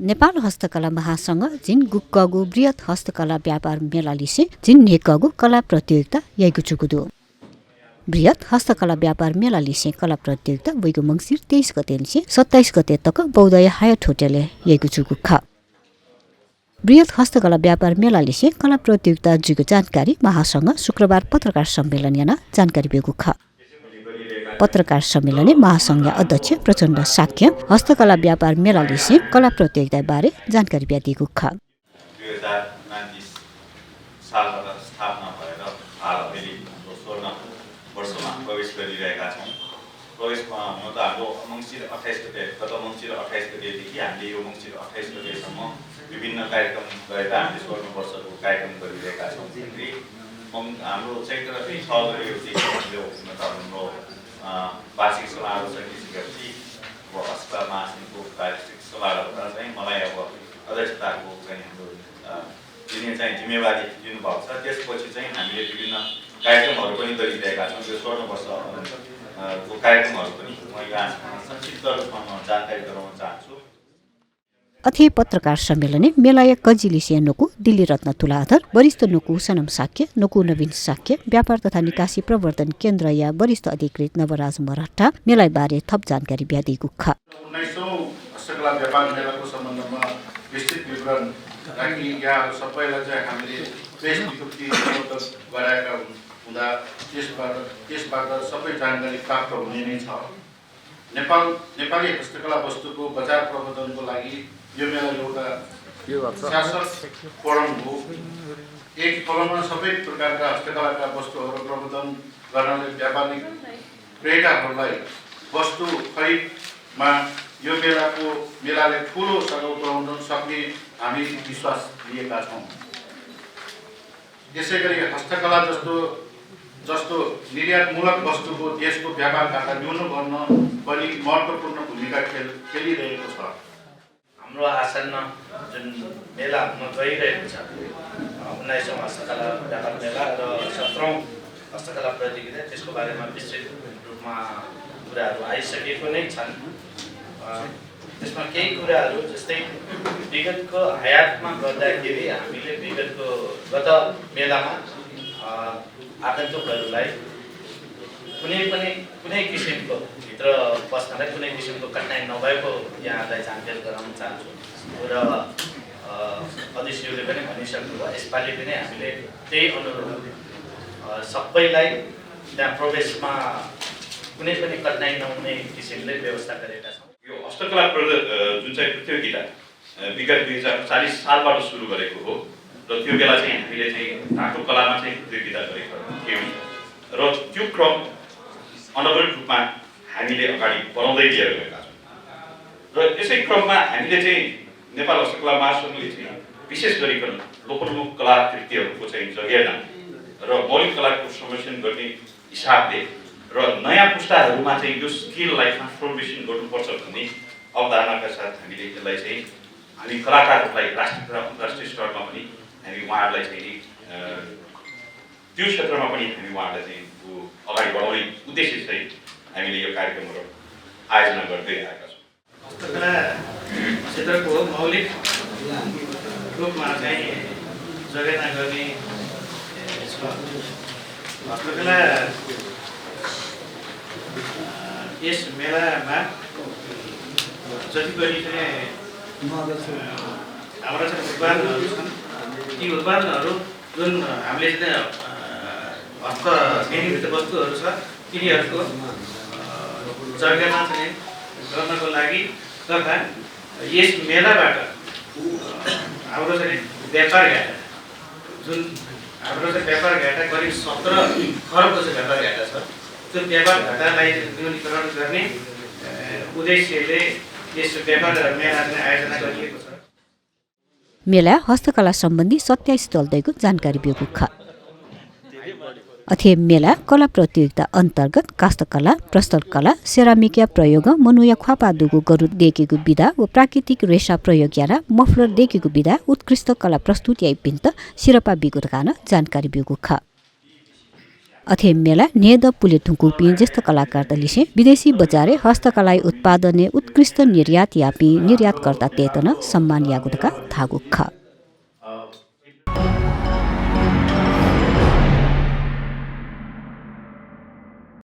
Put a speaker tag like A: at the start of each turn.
A: नेपाल हस्तकला महासंघ जिन गुक्कगु बृहत हस्तकला व्यापार मेला लिसे जिन नेकगु कला प्रतियोगिता यगु चुकुदु बृहत हस्तकला व्यापार मेला लिसे कला प्रतियोगिता वैगु मंगसिर 23 गते लिसे 27 गते तक बौद्धय हायत होटलले यगु चुकु ख बृहत हस्तकला व्यापार मेला लिसे कला प्रतियोगिता जुगु जानकारी महासंघ शुक्रबार पत्रकार सम्मेलन याना जानकारी बेगु ख पत्रकार सम्मेलन महासंघ अध्यक्ष प्रचण्ड साक्य हस्तकला व्यापार मेला लिसे कला प्रतियोगिता बारे जानकारी दिएको ख
B: 2029 सालबाट स्थापना भएर हाल अहिले 16 वर्षमा प्रवेश गरिरहेका छौँ। प्रवेशमा हुन त हाम्रो मङ्सिर 28 गते गत मङ्सिर 28 गतेदेखि हामीले यो मङ्सिर 28 गतेसम्म विभिन्न कार्यक्रम गरेर हामीले 16 वर्षको कार्यक्रम गरिरहेका छौँ। हाम्रो चैत्र 6 गते हाम्रो वार्षिक समारोह सकिसकेपछि हस्तकला महासंघको वार्षिक समारोहमा चाहिँ मलाई अब अध्यक्षताको चाहिँ हाम्रो दिने चाहिँ जिम्मेवारी दिनुभएको छ। त्यसपछि चाहिँ हामीले विभिन्न कार्यक्रमहरू पनि गरिरहेका छौँ। यो 16 वर्षको कार्यक्रमहरू पनि म यहाँ संक्षिप्त रूपमा जानकारी गराउन चाहन्छु।
A: अथे पत्रकार सम्मेलने मेलाय कजिलिसिया नोकु दिल्ली रत्न तुलाधर वरिष्ठ नोकु सनम साक्य नोकु नवीन साक्य व्यापार तथा निकासी प्रवर्धन केन्द्र या वरिष्ठ अधिकृत नवराज मराठा मेला बारे थप जानकारी दिएको ख
C: 19औं हस्तकला व्यापार मेलाको सम्बन्धमा विस्तृत विवरण राखी यहाँ सबैलाई चाहिँ हामीले प्रेस विज्ञप्ति गराएका हुँदा त्यसबाट सबै जानकारी प्राप्त हुने नै छ। नेपाली हस्तकला वस्तुको बजार प्रवर्धनको लागि यो मेला एउटा शासक फोरम हो। एक फोरममा सबै प्रकारका हस्तकलाका वस्तुहरू प्रवर्धन गर्नले व्यापारिक क्रेताहरूलाई वस्तु खरिदमा यो मेलाले ठुलो सघाउ पुर्याउन सक्ने हामी विश्वास लिएका छौँ। यसैगरी हस्तकला जस्तो निर्यातमूलक वस्तुको देशको व्यापार घाटा न्यून गर्न पनि महत्त्वपूर्ण भूमिका खेलिरहेको छ।
D: हाम्रो आसन्न जुन मेला हुन गइरहेको छ 19औं हस्तकला व्यापार मेला र 17औं हस्तकला प्रतियोगिता त्यसको बारेमा विस्तृत रूपमा कुराहरू आइसकेको नै छन्। त्यसमा केही कुराहरू जस्तै विगतको हयातमा गर्दाखेरि हामीले गत मेलामा आगन्तुकहरूलाई कुनै किसिमको भित्र बस्नलाई कुनै किसिमको कठिनाइ नभएको यहाँलाई जानकारी गराउन चाहन्छु र अध्यक्षज्यूले पनि भनिसक्नुभयो। यसपालि पनि हामीले त्यही अनुरूप सबैलाई त्यहाँ प्रवेशमा कुनै पनि कठिनाइ नहुने किसिमले व्यवस्था गरेका छौँ।
B: यो हस्तकला जुन चाहिँ प्रतियोगिता विगत 2040 सालबाट सुरु गरेको हो र त्यो बेला चाहिँ हामीले चाहिँ धातु कलामा चाहिँ प्रतियोगिता गरेका थियौँ र त्यो क्रम अनवरत रूपमा हामीले अगाडि बढाउँदै लिएर गएका छौँ। र यसै क्रममा हामीले चाहिँ नेपाल हस्तकला महासंघले चाहिँ विशेष गरिकन लोकोन्मुख कलाकृतिहरूको चाहिँ जगेर्ना र मौलिक कलाको संरक्षण गर्ने हिसाबले र नयाँ पुस्ताहरूमा चाहिँ यो स्किललाई ट्रान्सफर्मेसन गर्नुपर्छ भन्ने अवधारणाका साथ हामीले यसलाई चाहिँ हामी कलाकारहरूलाई राष्ट्रिय र अन्तर्राष्ट्रिय स्तरमा पनि हामी उहाँहरूलाई चाहिँ त्यो क्षेत्रमा पनि हामी उहाँहरूलाई चाहिँ अगाडि बढाउने उद्देश्य चाहिँ हामीले यो कार्यक्रमहरू आयोजना गर्दै आएका छौँ।
D: हस्तकला क्षेत्रको मौलिक रूपमा चाहिँ जगेर्ना गर्ने हस्तकला यस मेलामा जति पनि हाम्रा चाहिँ उत्पादनहरू छन् ती उत्पादनहरू जुन हामीले चाहिँ हस्तनिर्मित वस्तुहरू छ तिनीहरूको जगेर्ना चाहिँ गर्नको लागि तथा यस मेलाबाट हाम्रो चाहिँ व्यापार घाटा जुन हाम्रो चाहिँ व्यापार घाटा करिब 17 खरबको चाहिँ व्यापार घाटा छ। त्यो व्यापार घाटालाई न्यूनीकरण गर्ने उद्देश्यले यस व्यापार मेला आयोजना गरिएको छ।
A: मेला हस्तकला सम्बन्धी 27 दलदैको जानकारी दिएको ख अथे मेला कला प्रतियोगिता अन्तर्गत काष्ठकला प्रस्तरकला सेरामिकिया प्रयोग मनुया ख्वापा दुगु गरु देखेको विधा व प्राकृतिक रेशा प्रयोग यारा मफलर देखेको विधा उत्कृष्ट कला प्रस्तुति पिन्त सिरपा बिगुरकान जानकारी बिगु ख अथे मेला नेद पुले ठुकुपी जस्ता कलाकार तलिसे विदेशी बजारे हस्तकला उत्पादने उत्कृष्ट निर्यात यापी निर्यातकर्ता तेतन सम्मान यागुदका थागुख